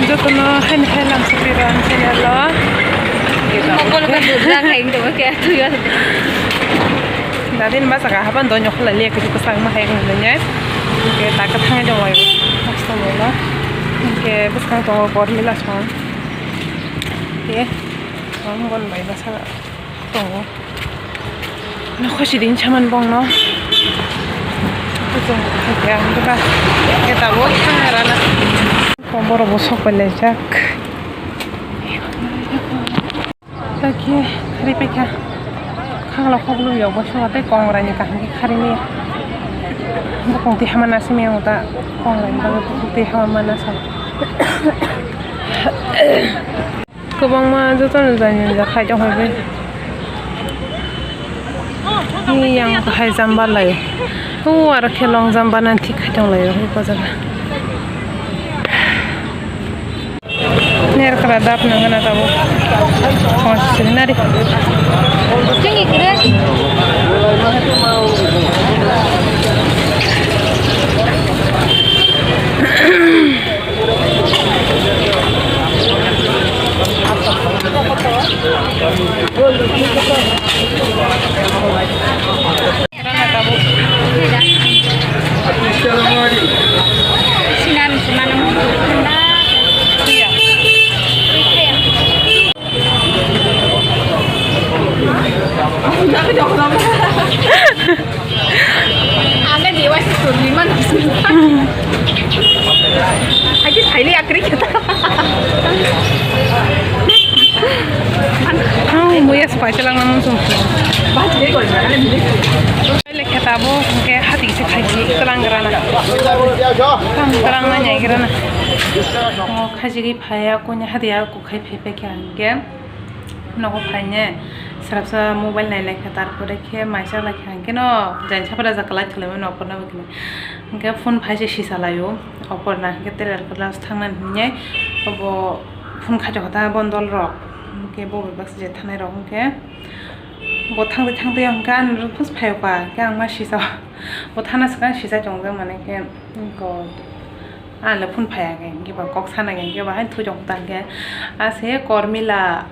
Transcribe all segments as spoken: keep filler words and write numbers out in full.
Jotono haini hai lam sokri rw ang channel o. Mokol ka dudra khai wngtongma khe athuya. Dadin ma saka haban doi nyokhola liya kiri kwchang ma hai wngmanya. Ke ta kwthang dong lai. Masta mola. Ke bwskang tongo bor mila song. Ke song gon bai basa tongo. Nokho sidin saman bongno. Kutung khaikha, hwnkhe ba, khe tabuk thang rana. Borok bo sok pai laijak. Takhe khari paikha. Khangla khoklo yokbo soba tei kongrai ni kaham khe khari maya. Bukung twi hama nasi maya ta kongrai ni bagwi bukung twi hama mana sa. Kwbangma jotono jani jani khaijak haibai. Ni yang kahai jamba lai. O aro khe long jamba nan thik khai tong lai o bojak. Ner kala dap nang gana tabo. Oh, sinari. Ang na dewa si surli man. Hai ki saili akri kita. Ang muya sepai telang namun sung. Bajre koi na. Lekha tabo hwnkhe hati se khaji twlang grana. Twlang na nyai grana. O khaji phaya kuni hati ya kukhai phai phai khe hwnkhe nogo phaine srapsa mobile nai laikha, tarpore khe maisa laikha hwnkhe no jani sapra ja kwlai thwlaimani oporna bwkhwni. Hwnkhe phone phai se sisa laio oporna, hwnkhe teler class thangnani hwnkhe obo phone khaijak kha ta bondol rok, hwnkhe bo bai baksa je thanai rok hwnkhe. Bo thangtwi thangtwi hwnkhe ani rw phus phaio ka, khe ang ma sisa bo thana swkang sisa chongjak mane khe, God. Ang le phone phaiya khe, hwnkhe ba kok sana khe, hwnkhe ba haino thujok ta hwnkhe. A se Kormila,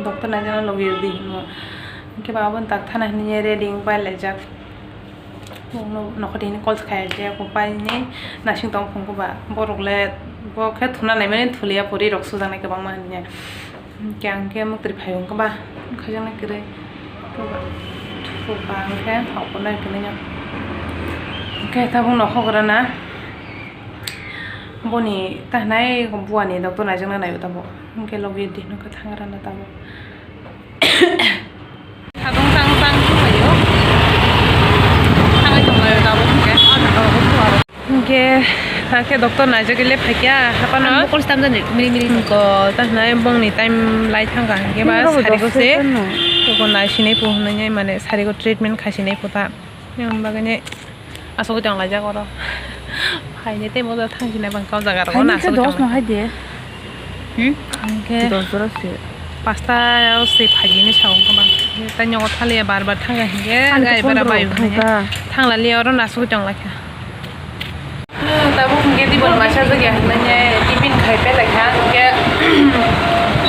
doctor naijana logi rwdi hinwi. Hwnkhe ba aboni tak thana hinwi ready wng pai laijak. Nokho tini call khaijak, bo pai ni nasing tong phungo ba. Borok le bo khe thuna naimani thulia pori rok sujaknai kwbangma hinwi. Hwnkhe ang khe mwtwrwi phai wngkha ba, khajak nai kwrwi. Thuba, thuba hwnkhe hokor nai kwrwi no. Hwnkhe tabuk nokhok rana boni tahnai buani doctor naijakna naio tabuk. Hwnkhe logi di hwnkhe thang rana tabuk. Sadong tang tang thanglaio. Thanglai tonglaio tabuk hwnkhe. Hwnkhe, hakhe doctor naijagwi le phaikha, hapano. Ang mokol stamjani, miri miri. Ko, tahnai bongni time lai thangkha, hwnkhe ba sari go se. Ko nai sinai po hwnwi mane sari go treatment khai sinai po ta. Yang bagwi ne aswk tong laijak oro. Phaini tei moja thang sinai bang kau jaga rogo na aswk tong. Dos no hai de. Hmm? Hwnkhe dos jora se. Pasta o se phaidi hinwi sao wngkha ba. Tei nogo thaliya bar bar thangkha hinkhe gari bara bai hwnwi thangkha. Thangla liya oro nasugwi tong laikha. Tabuk hinkhe dibon masa jagya hinmanya tiffin khai pelaikha hinkhe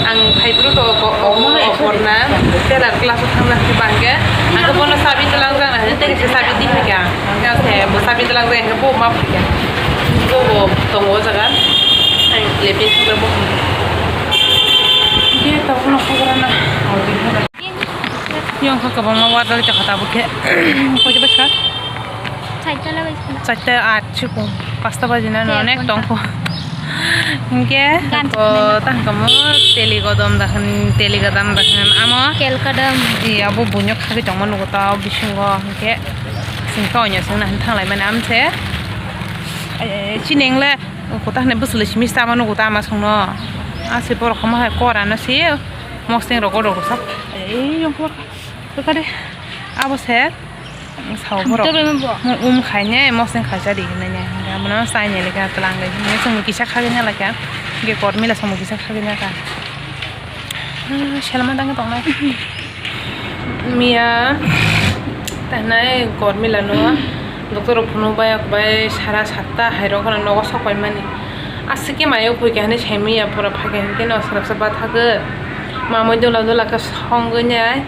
ang phaiphuru to okorna tela class o thangna hinkhe ba hinkhe ang bono sabi twlang jana hinwi tei sabi di phaikha. Hingke se bo sabi twlang jai hingke bo ma phaikha. Bo bo tongo o jaga. Ang lepin sugra bo. Hingke tabuk no khagra na. Yang kha kwbangma water jaka tabuk khe. Koi bwsa? Chaita lagai. Chaita at chikung. Pasta baji na no nek tongkho. Hingke ko tangkamo teli godom dahan, teli gadam dahan amo. Kel kadam. Iya bo bunyok khagwi tongma nugo ta bisingo hingke. Singka onya singna hin thanglai mani amse. Ai, ai, ai, chini engle kota hwnwi bwswlwi simi sama nugo ta ama songno. Ase borok hama hai kora no se moseng rogo rogo sak. Ei yong kor. Kare abo se sao borok. Tor bai ma bo. Mo um khai ne moseng khai cha di hinai ne. Amo no sai ne le ka tlang le. Ne song kisa khagwi na la ka. Ge kor mila song kisa khagwi na ka. Selma dang tong nai. Miya, tahnai Gormila no doctor rok phunuk bai, bai sara satta hai rok phano nogo sok pai mani. Aswk khe mayo khoi khe hinwi saimanya pura phai khe hinkhe no swrapsa bathagwi. Mamwi dola dola khe songwi nai.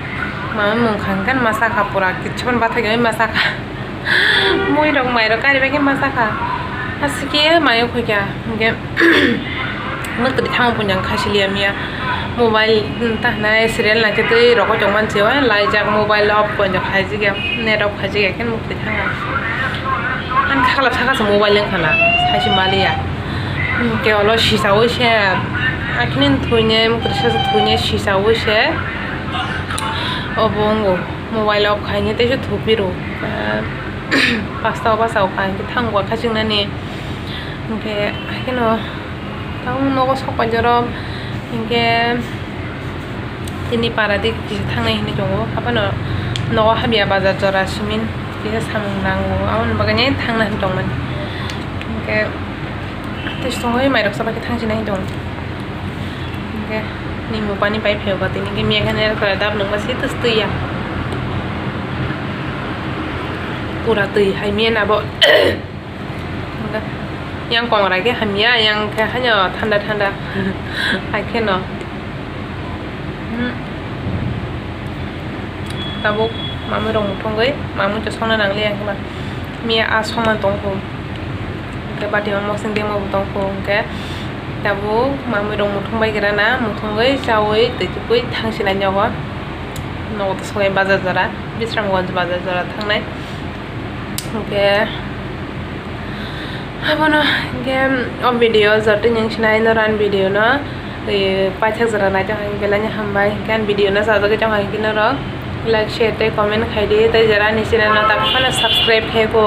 Mamwi mungkha hinkhe masa kha pura kichuban bathagwi masa kha. Mui rok mai rok kari bai khe masa kha. Aswk khe mayo khoi khe hinkhe mwtwrwi thangma puila khasi liya miya. Mobile ta hinai serial naitwi twi rokoi tongmani se laijak mobile off poino khaijak ya net off khaijak ya khe mwtwrwi thanga. Ani khakla saka se mobile wngkha na saisi maliya. Hinkhe olo sisaui se akhini thuine mwtwrwi sasa thuine sisaui se obo wngo mobile off khaine teisa thupiro. Pasta o basa o kha hinkhe thango kha chingnani hinkhe haikhe no. Tabuk nogo sok pai jora hinkhe tini para di kisa thangnai hinwi tongo haphano nogo hamya bazar jora simi kisa samung nango aboni bagwi thangna hinwi tongmani hinkhe tei songwi mairok chaba khe thangsinai hinwi tongo hinkhe nini pani pai phaio tini hinkhe miya khe dap nungma se twi ya pura twi hai miya nabo. Yang kong rai khe hamya, yang khe haino thanda thanda. Hai kheno. Hmm. Tabuk mamwi rok muthungwi, mamwi to songna nangliya hinkhe ba. Miya a songna tongkho. Hinkhe bati o mosong demo bo tongkho hinkhe. Tabuk mamwi rok muthung bai gira na, muthungwi chawi twi tubui thangsinai nogo. Nogo to songwi bazar jora, Bisramganj bazar jora thangnai. Hinkhe abono hinkhe o video joto nung sinai norok ani video no paithak jora naitokha belai no hambai hinkhe ani video no sajagwi tongkha hinkhe norok like share tei comment khaidi tei jora ani channel no tabuk phano subscribe khaikho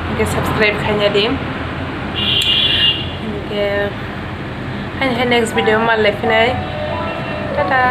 hinkhe subscribe khaina di hinkhe haini hai next video malai phinai tata.